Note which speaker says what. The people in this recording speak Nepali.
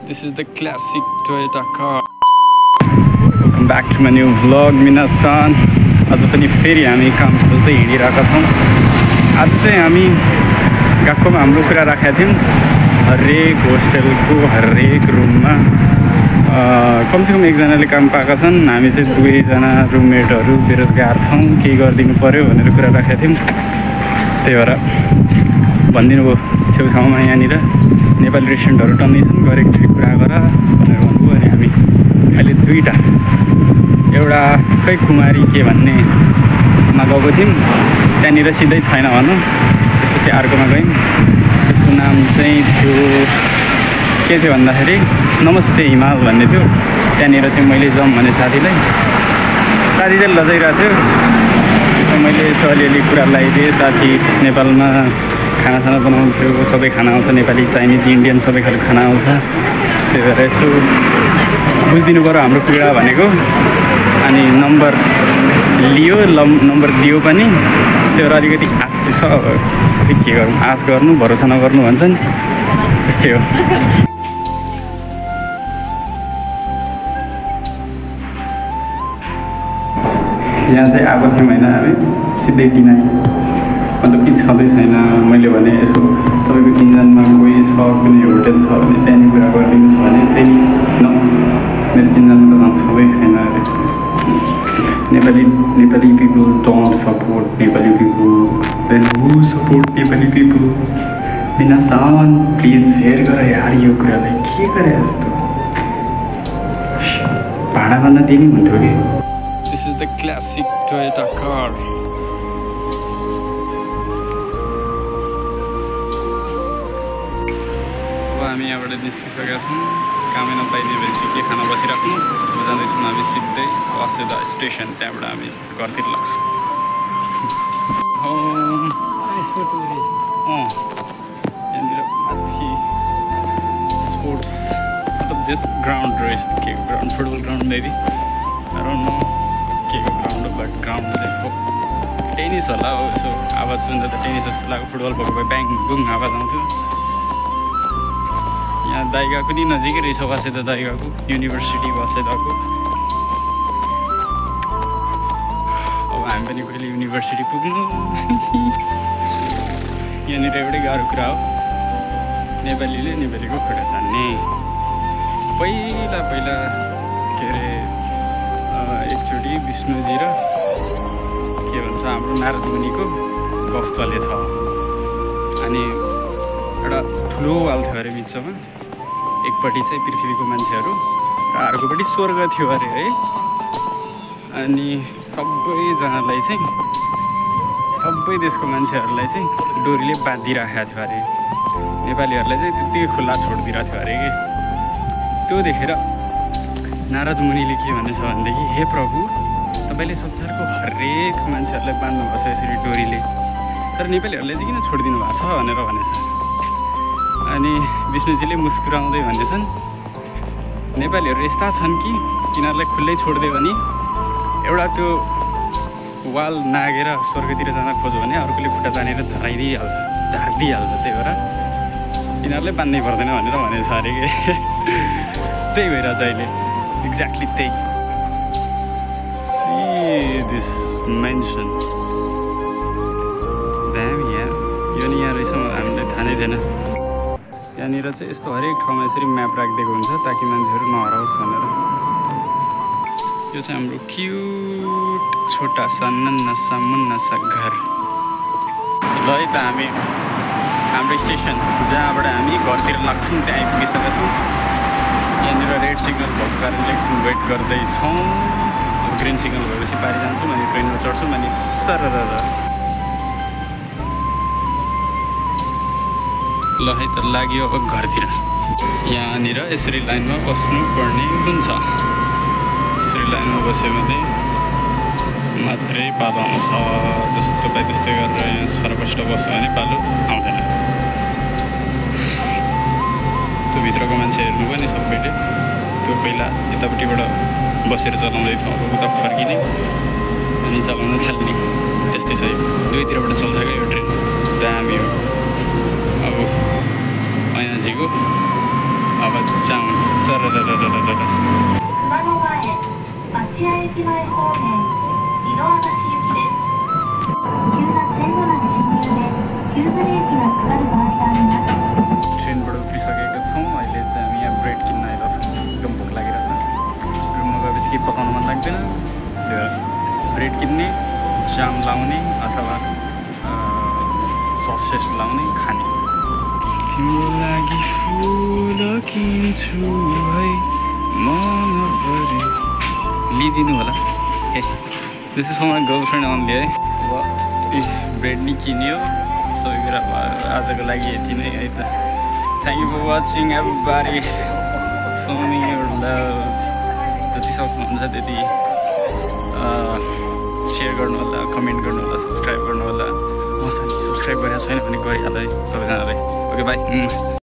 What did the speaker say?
Speaker 1: This is the classic Toyota car. Welcome back to my new vlog, minasan. आज पनि फेरि हामी काम खोज्दै हिँडिरहेका छौँ। आज चाहिँ हामी गएकोमा हाम्रो कुरा राखेका थियौँ हरेक होस्टेलको हरेक रुममा कमसेकम एकजनाले काम पाएका छन्। हामी चाहिँ दुईजना रुममेटहरू बेरोजगार छौँ, केही गरिदिनु पर्यो भनेर कुरा राखेका थियौँ। त्यही भएर भनिदिनु भयो छेउछाउमा यहाँनिर नेपाली रेस्टुरेन्टहरू टन्नै छन्, गएर एकचोटि कुरा गर भनेर भन्नुभयो। अनि हामी अहिले दुईवटा एउटा खै कुमारी के भन्नेमा गएको थियौँ, त्यहाँनिर सिधै छैन भनौँ। त्यसपछि अर्कोमा गयौँ, त्यसको नाम चाहिँ थियो के थियो भन्दाखेरि नमस्ते हिमाल भन्ने थियो। त्यहाँनिर चाहिँ मैले जाउँ भने साथी चाहिँ लजाइरहेको थियो। मैले यसो अलिअलि कुरा लगाइदिएँ। साथी नेपालमा खानासाना बनाउँथ्यो, सबै खाना आउँछ, नेपाली चाइनिज इन्डियन सबै खालको खाना आउँछ। त्यही भएर यसो बुझिदिनु पऱ्यो हाम्रो पीडा भनेको। अनि नम्बर लियो, नम्बर दियो पनि। त्यो भएर अलिकति आश छ, के गरौँ, आश गर्नु भरोसा नगर्नु भन्छन्, त्यस्तै हो। यहाँ चाहिँ आएको थियौँ होइन हामी, सिधै किनाइ मतलब कि छँदै छैन। मैले भने यसो तपाईँको चिन्जानमा कोही छ, कुनै होटेल छ भने त्यहाँनिर कुरा गरिदिनुहोस् भने त्यही मेरो चिन्जानमा त छँदै छैन। Nepali people don't support Nepali people, then who support Nepali people? minasan please share गर यार यो कुरालाई। के गरे जस्तो भाडा भन्न दिने हुन्थ्यो कि। This is the classic Toyota car. हामी यहाँबाट निस्किसकेका छौँ। कामै नपाइने भएपछि के खाना बसिराख्नु। अब जाँदैछौँ हामी सिधै वासेदा स्टेसन, त्यहाँबाट हामी घरतिर लाग्छौँ। यहाँनिर माथि स्पोर्ट्स मतलब बेस्ट ग्राउन्ड रहेछ। के ground? Football ground maybe, around के को ग्राउन्ड हो, बट ग्राउन्ड चाहिँ टेनिस होला हो। यसो आवाज सुन्दा त टेनिस जस्तो लाग्यो। फुटबल भएको भए ब्याङ बुङ आवाज आउँथ्यो। यहाँ दाइगाको नि नजिकै रहेछ वासेदा, दाइगाको युनिभर्सिटी वासेदाको। अब हामी पनि कहिले युनिभर्सिटी पुग्नु। यहाँनिर एउटै गाह्रो कुरा हो, नेपालीले नेपालीको खुट्टा तान्ने। पहिला के अरे एकचोटि विष्णुजी र के भन्छ हाम्रो नारद मुनिको गफ चलेछ। अनि एउटा ठुलो वाल थियो अरे बिचमा, एकपट्टि चाहिँ पृथ्वीको मान्छेहरू र अर्कोपट्टि स्वर्ग थियो अरे है। अनि सबैजनालाई चाहिँ सबै देशको मान्छेहरूलाई चाहिँ डोरीले बाँधिराखेको थियो अरे, नेपालीहरूलाई चाहिँ त्यत्तिकै खुल्ला छोडिदिरहेको थियो अरे कि। त्यो देखेर नारद मुनिले के भनेछ भनेदेखि, हे प्रभु, तपाईँले संसारको हरेक मान्छेहरूलाई बाँध्नुभएको छ यसरी डोरीले, तर नेपालीहरूलाई चाहिँ किन छोडिदिनु भएको छ भनेर भनेछ। अनि विष्णुजीले मुस्कुराउँदै भनेछन्, नेपालीहरू यस्ता छन् कि तिनीहरूलाई खुल्लै छोडिदियो भने एउटा त्यो वाल नागेर स्वर्गतिर जान खोज्यो भने अर्कोले खुट्टा तानेर झारिदिइहाल्छ। त्यही भएर यिनीहरूलाई बाँध्नै पर्दैन भनेर भनेछ अरे कि। त्यही भइरहेछ अहिले एक्ज्याक्टली त्यही। दिस मेन्सन ड्याम यो नि यहाँ रहेछ, हामीलाई थाहा नै थिएन। त्यहाँनिर चाहिँ यस्तो हरेक ठाउँमा यसरी म्याप राखिदिएको हुन्छ ताकि मान्छेहरू नहराओस् भनेर। यो चाहिँ हाम्रो क्युट छोटा सा नन्ना सा मुन्ना सा घर। ल है त हामी हाम्रो स्टेसन जहाँबाट हामी घरतिर लाग्छौँ त्यहाँ आइपुगिसकेका छौँ। यहाँनिर रेड सिग्नल भएको कारणले एकछिन वेट गर्दैछौँ। अब ग्रिन सिग्नल भएपछि पारि जान्छौँ, अनि ट्रेनमा चढ्छौँ, अनि सरर ल है त लाग्यो अब घरतिर। यहाँनिर यसरी लाइनमा बस्नु पर्ने हुन्छ। यसरी लाइनमा बस्यो भने मात्रै पालो आउँछ। जस्तो पाइ त्यस्तै गरेर यहाँ सरपष्ट बस्यो भने पालो आउँदैन। त्यो भित्रको मान्छे हेर्नु पनि सबैले त्यो पहिला यतापट्टिबाट बसेर चलाउँदै थियो, अब उता फर्किने अनि चलाउन थाल्ने, त्यस्तै छ। दुवैतिरबाट चल्छ क्या यो ट्रेन, दामी हो। अब ऐनाजीको आवाज चाहन्छ। ट्रेनबाट उक्लिसकेका छौँ अहिले चाहिँ हामी यहाँ ब्रेड किन्न आइरहेको छौँ एकदम भोक लागिरहेको छ रुममा गएपछि केही पकाउनु मन लाग्दैन त्यो ब्रेड किन्ने जाम लाउने अथवा ससेस लाउने खाने तिम्रो लागि फुल किन्छु है मनभरि लिइदिनु होला ए this is for my girlfriend only है अब ब्रेड नि किन्यो सबै कुरा भयो आजको लागि यति नै है त thank you for watching everybody show me your love जति सक्नुहुन्छ त्यति सेयर गर्नु होला कमेन्ट गर्नु होला सब्सक्राइब गर्नु होला म साथी सब्सक्राइब गरेको छैन भने गरिहाल्नु है सबैजनालाई ओके बाई